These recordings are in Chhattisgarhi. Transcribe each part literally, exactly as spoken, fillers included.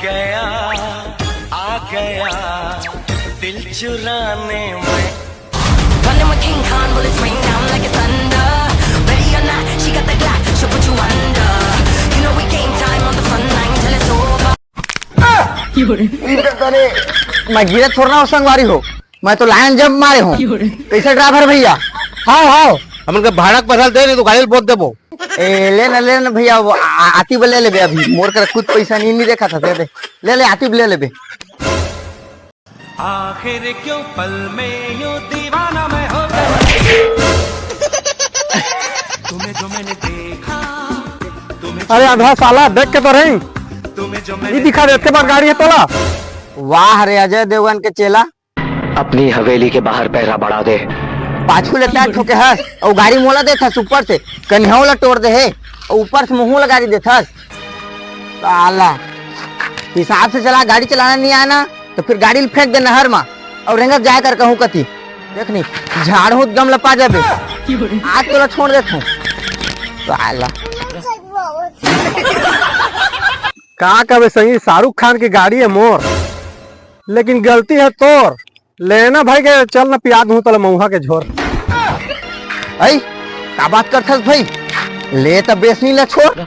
गया, आ गया, दिल चुराने में। Running with King Kong, bullets rain down like it's thunder. Ready or not, she got the Glock, she'll put you under. You know we game time on the front line till it's over. अरे, मैं गिरे थोड़ा ना हो संगवारी हो, मैं तो लायन जंप मारे हूँ। कैसे ड्राइवर भैया? हाँ हाँ, हमन के भाड़ा के पैसा दे, नहीं तो गाड़ी ल बोत देबो। ए, ले ना, ले ना भैया, वो आ- आ- आती बा, ले लेबे अभी। मोर करा खुद पैसा नहीं, नहीं देखा था, दे दे। ले ले, आती बा, ले लेबे। आखिर क्यों पल में यूं दीवाना मैं हो गया। तुम्हें जो मैंने देखा, तुम्हें अरे आधा साला देख के तो रही, तुम्हें जो ये मैंने दिखा दे, इसके बाद गाड़ी है तोला। वाह रे अजय देवगन के चेला, अपनी हवेली के बाहर पहरा बढ़ा दे। पाछू ले पैर ठोके हस और गाड़ी मोला देथस ऊपर से, कन्हैया ला तोड़ दे हे और ऊपर से मुंह ला गाड़ी देथस। साला हिसाब से चला, गाड़ी चलाना नहीं आना तो फिर गाड़ी ल फेंक दे नहर मा और रेंगत जाए कर कहूँ कती। देख नहीं, झाड़ हूँ गम लपा जाबे, आज तोला छोड़ देत हूँ। साला का कबे सही, शाहरुख खान की गाड़ी है मोर, लेकिन गलती है तोर। लेना भाई के चल ना, पिया दूं तोला मऊहा के झोर। ऐ का बात करथस भाई? ले त बेसनी ला छोड़,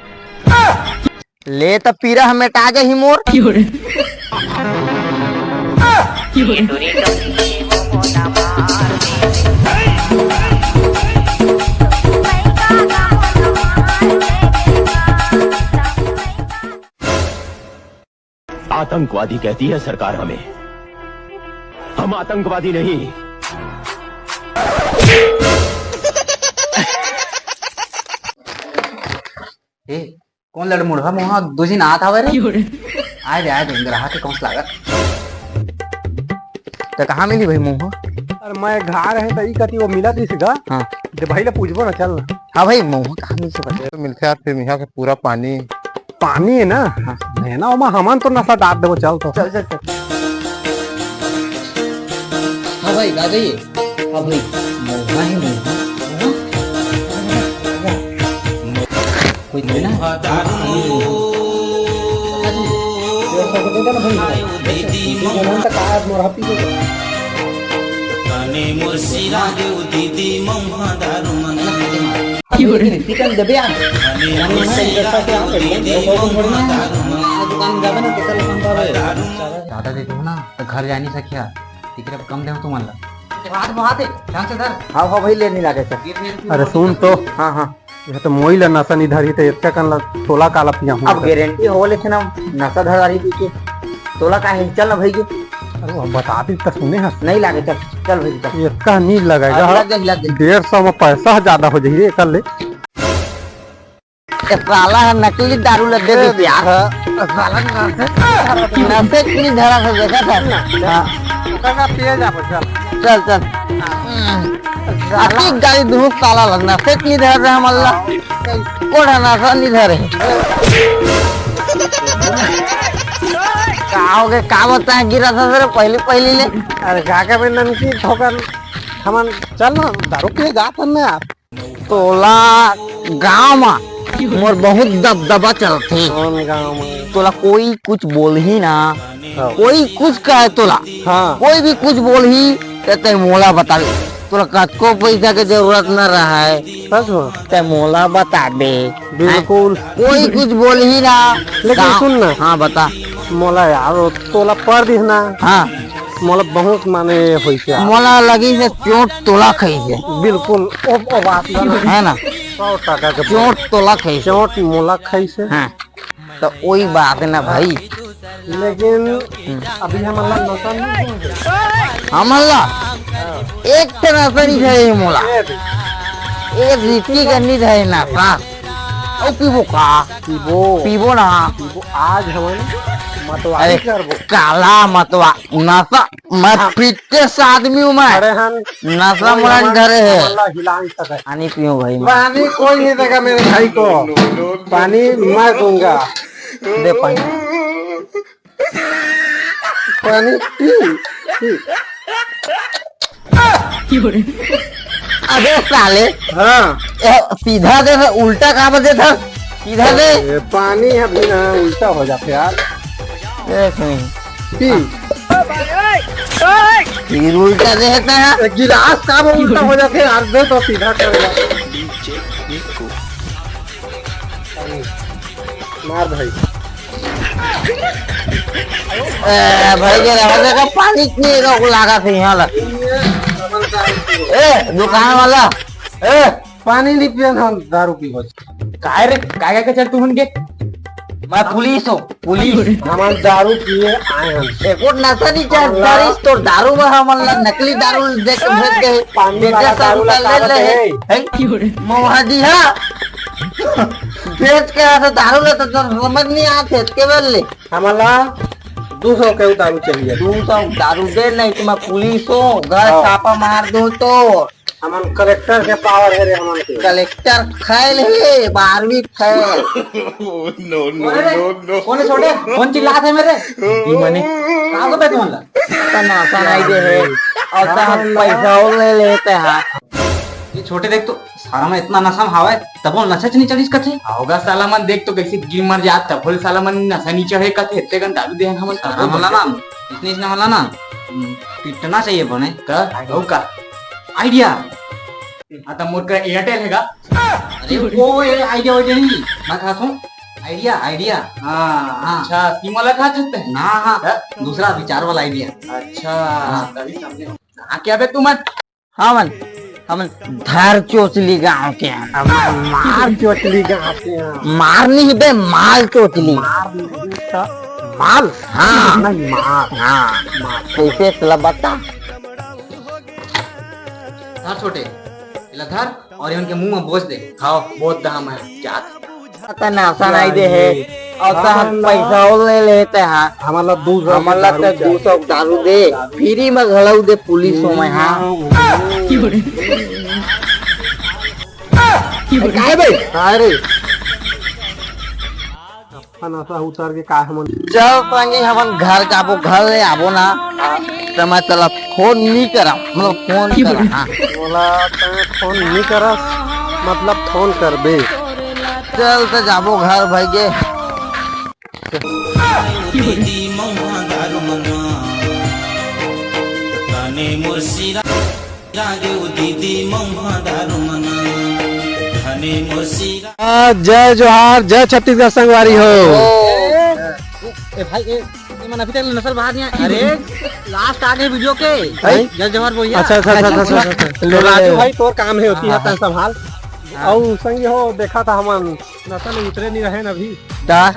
ले त पीरा ह मेटा जाही मोर। आतंकवादी कहती है सरकार हमें, हम आतंकवादी नहीं। ए, कौन लड़ मुड़वा मोहा दो झिन आत हवे रे? आए दे, आए दे, ग्राहक के कौन लागत? त कहाँ मिली भाई मोहा? अरे मैं घर है त ई कती वो मिला दिस गा। हाँ। दे भाई ले पूछबो ना, चल ना। हाँ भाई, मोहा कहाँ मिल सकत? ये तो मिलथे यार, फिर यहाँ के पूरा पानी। पानी है ना? है ना, ओमा हमन तो नशा डाल देबो, चल तो। चल चल चल। हाँ भाई, आ जाइए। हाँ भाई, मोहा है मोहा। कोई देना? चिकन देबे यार। दुकान जाबे ना, तेकर ले कम पावे। ज्यादा दे दो ना, तो घर जा नहीं सकिया। तेकर अब कम दे तुमन ला। हाथ में हाथ है, ध्यान से धर। हाँ हाँ भाई, ले नहीं लागे सर। अरे सुन तो, हाँ हाँ। यह तो मोई ला नशा नहीं धरी, तो इतना कन ला तोला काला पिया हूँ। अब गारंटी हो ले थे ना, नशा धरदारी पी के। तोला का है, चल ना भाई जी। अरे अब बता दी तो सुने हस। नहीं लागे, चल चल भाई चल। इतना नहीं लगेगा। अब लग गई, लग गई। डेढ़ सौ में पैसा ज्यादा हो जाही रे, कर ले। ए, साला है नकली दारू लग दे दे यार। साला नशे नशे की धरा से देखा था। हाँ। करना पिए जा, चल। चल चल। अति गाड़ी दूँ साला ला, नशे की धर रहे हम अल्लाह। कोड़ा नशा नहीं धरे। का हो गए, का बताए, गिरा था सर पहली पहली ले। अरे का के भाई ननकी ठोकर, हमन चल ना दारू पिए जात हन ना यार। तोला गांव मा मोर बहुत दबदबा चलथे। कौन गाँव में? तोला कोई कुछ बोलही ना, हाँ। कोई कुछ कहे तोला, हाँ। कोई भी कुछ बोलही, ते ते मोला बताबे। तोला कतको पैसा के जरूरत न रहे, सच हो? ते मोला बताबे। बिल्कुल। कोई कुछ बोलही ना। लेकिन गाँव- सुन ना। हाँ, बता। मोला यार, वो तोला पर दिस ना। हाँ। मोला बहुत माने होइसे यार। मोला लगी से चोट तोला खाई से। बिल्कुल, ओ, ओ बात ना। है ना? सौ टका के चोट तोला खाई से। चोट मोला खाई से। हाँ। तो वही बात है ना भाई। लेकिन अभी हमन ला नशा नहीं हुआ है। हमन ला एक ठे नशा नहीं है मोला। एक रिक्की करनी है नशा। ओ पीबो का? पीबो। पीबो ना। पीबो। आज हमन मतवारी अरे करबो। काला मतवा नशा। मैं फिटनेस आदमी हूँ मैं। अरे हम नशा मोला नहीं धरे है। अल्लाह हिला नहीं सके। पानी पीऊँ भाई मैं। पानी कोई नहीं देगा मेरे भाई को। पानी मैं दूंगा। दे पानी। पानी पी, पी। अबे साले, हाँ। ए, सीधा दे, उल्टा का बजे था? सीधा दे। ये पानी अभी ना उल्टा हो जाते यार। देख नहीं। पी। फिर उल्टा देता है। एक गिलास का वो उल्टा हो जाते हैं, अर्धे तो सीधा कर दिया। मार भाई। ए, भाई के रहा देखा, पानी पिए का को लगा थे यहाँ ला। ए, दुकान वाला, ए, पानी नहीं पियन, हम दारू पीबो। काय रे, काय काय के चल तू मन के? मैं पुलिस हूँ, पुलिस। हमन दारू पिए आए हन। एको नशा नहीं चढ़, दारू तो दारू में हमन ला नकली दारू दे के भेज के पानी बेटे वाला सब दारू ला उतार ले कावत ले। है। हैं? मोहा दिया। भेज के ऐसे दारू ले तो तोर समझ नहीं आते, के बोल ले। हमन ला दू सौ के दारू चाहिए। दू सौ दारू दे, नहीं तो मैं पुलिस हूँ, घर हाँ। छापा मार दूँ तो। हमन कलेक्टर के पावर है रे हमन के। कलेक्टर फैल है, बारहवीं फैल। नो, नो, अरे, नो, नो। कौन है छोटे? कौन चिल्लात है मेरे? ई मने, का को बे तुमन ला? तनासा नहीं दे है, और तहां पैसा और ले लेते हैं। ये छोटे देख तो, सारा में इतना नशा में हावय, तबो नशा च नहीं चढ़िस कथे। होगा साला मन देख तो कैसे गिर मर जात, तबो साला मन नशा नहीं चढ़े कथे, इतने गन दारू देहन हमन सारा तबो मन ला ना, इसने इसने वाला ना, हम्म, पिटना चाहिए बने। का? आइडिया। हो का? आइडिया। हाँ, तो मोर का एयरटेल है का? अरे, वो ये आइडिया वाइडिया नहीं, मैं कहा था, आइडिया, आइडिया। हाँ, हाँ। अच्छा, सिम वाला कहा था? ना, हाँ, हाँ। दूसरा विचार वाला आइडिया। अच्छा, हाँ। तभी समझे। हाँ, क्या बे तू मन? हमन, हमन धर चोचली गांव के हन। हमन मार चोचली गांव के हन। मार नहीं बे, माल चोचली। मार नहीं तो माल? हाँ। नहीं, मार। हाँ। मार। कैसे तला बता? धर छोटे, इला धर और इनके मुंह में बोझ दे। खाओ, बहुत दाम है। क्या? पता ना, असन आई दे है। और हाँ, तहन ना। पैसा वो ले लेते हैं। हमला दू सौ हमला दारू तो चाहिए। दू सौ दारू दे, फ्री में घलऊ दे पुलिस हो मैं, हाँ। हम्म। काय बे? काय रे? अपन नशा उतार के का हमन चल संगी, हमन घर जाबो, घर ले आबो ना, त मैं तला फोन नी करब, मतलब फोन करब, हाँ। बोला तैं फोन नी करस, मतलब फोन करबे। चल त जाबो घर भाई के। दीदी मौहा दारू मना, ताने मोर सिरा, रागे ओ दीदी मौहा दारू मना, ताने मोर सिरा। आ, जय जोहार, जय छत्तीसगढ़ संगवारी हो। ए, ए भाई, ए, ए मन अभी तक नसल बाहर नहीं आया। अरे, लास्ट आ गए वीडियो के। भाई? जय जोहार बोलिए। अच्छा, अच्छा, अच्छा, अच्छा, अच्छा। तो राजू भाई, तोर काम है होती है, हाँ, तन हाँ। संभाल। हाँ। और संगी हो, देखा था हमन नसल उतरे नहीं रहे न अभी। ता,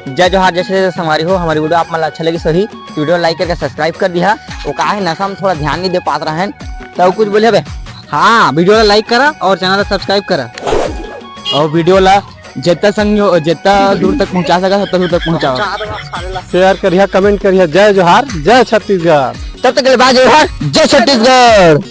जय जोहार, जय छत्तीसगढ़ संगवारी हो, हमारी वीडियो आप मन ला अच्छा लगी सही, वीडियो लाइक करके सब्सक्राइब कर दिया। वो का है नशा में थोड़ा ध्यान नहीं दे पात रहे हैं, तो कुछ बोलिए बे। हाँ, वीडियो ला लाइक करा और चैनल ला सब्सक्राइब करा। और वीडियो ला जितना संग, जितना दूर तक पहुंचा सका, उतना दूर तक पहुंचाओ। शेयर करिया, कमेंट करिया। जय जोहार, जय छत्तीसगढ़। तब तक के लिए बाय, जय जोहार, जय छत्तीसगढ़।